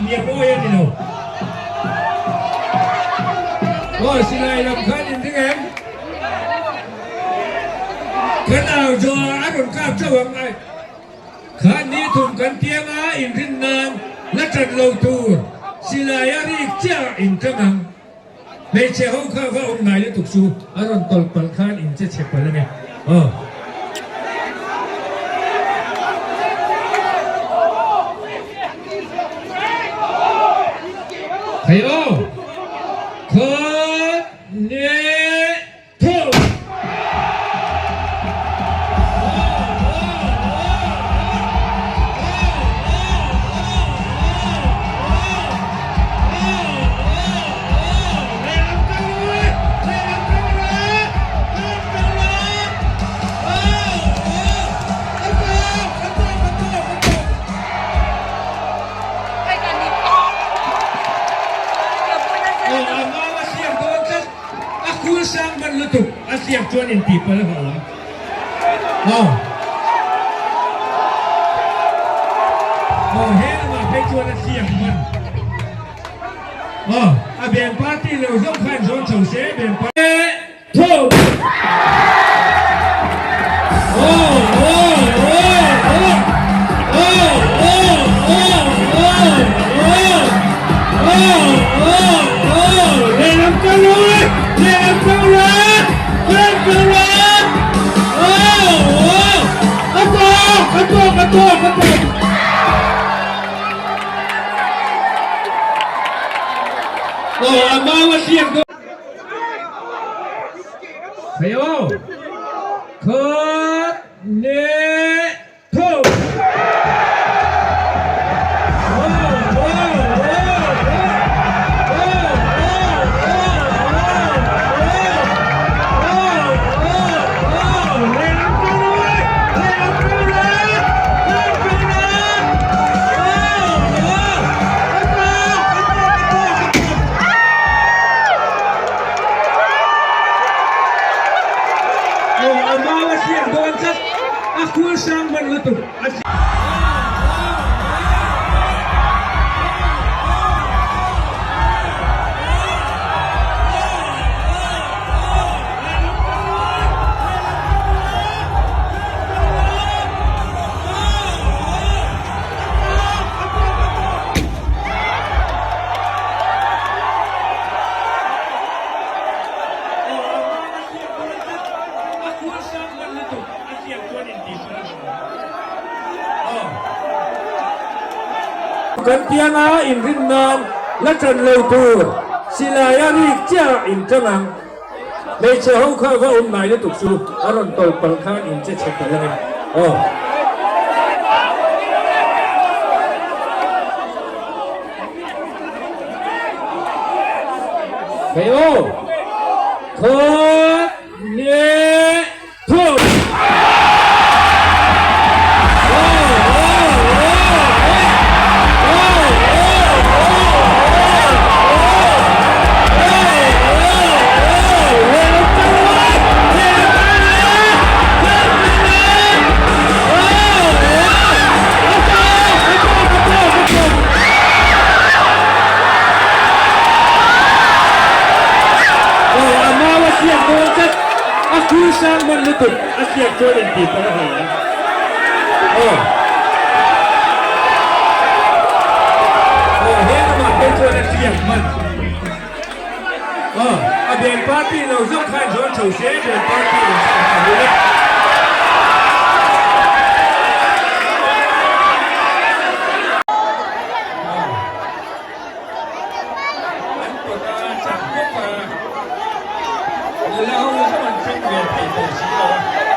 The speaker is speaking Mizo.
Nia pawi a ni lo. Aw silai lam khan in ring em? Kan au zawh a rawn kap chauh ang ai. Khan ni thum kan piang a in rin nan la ṭan lo tur silai a rik chiah in ṭang ang. Hmeichhe ho kha va awm ngai lutuk chu a rawn tawlh palh khan in che chhe palh ange aw. Thei aw. Khat leh thum. A kul sang hman lutuk a siak chuan intih palh a hau ang. Aw. Aw he lamah phei chuan a siak hman. Aw a band party lo zawng khan zawn chho se band party. Tho. Aw aw aw aw aw aw aw aw aw aw aw aw lehlam kal rawh lehlam kal rawh lehlam kal rawh aw aw a tawk a tawk a tawk a tawk. Aw a mau a hriat dawn. Thei aw. Khat leh thum. Aw a mau a hriat dawn tlat a kul sang hman lutuk a. Kan pianga inrin nan la ṭan lo tur silai a rik chiah in ṭang ang. Hmeichhe ho kha va awm ngai lutuk chu a rawn tawlh palh khan in che chhe palh ange aw. Thei aw. Khat leh thum. A kul sang hman lutuk a hriat chuan intih palh a hla. maw? Aw he lamah phei chuan a tliak hman. Aw a band party lo zawk khan zawn chho se band party lo zawk khan a hul e. An kawt a chak bawk a, nula ho zawng an tawng ve thei tawh si lo a.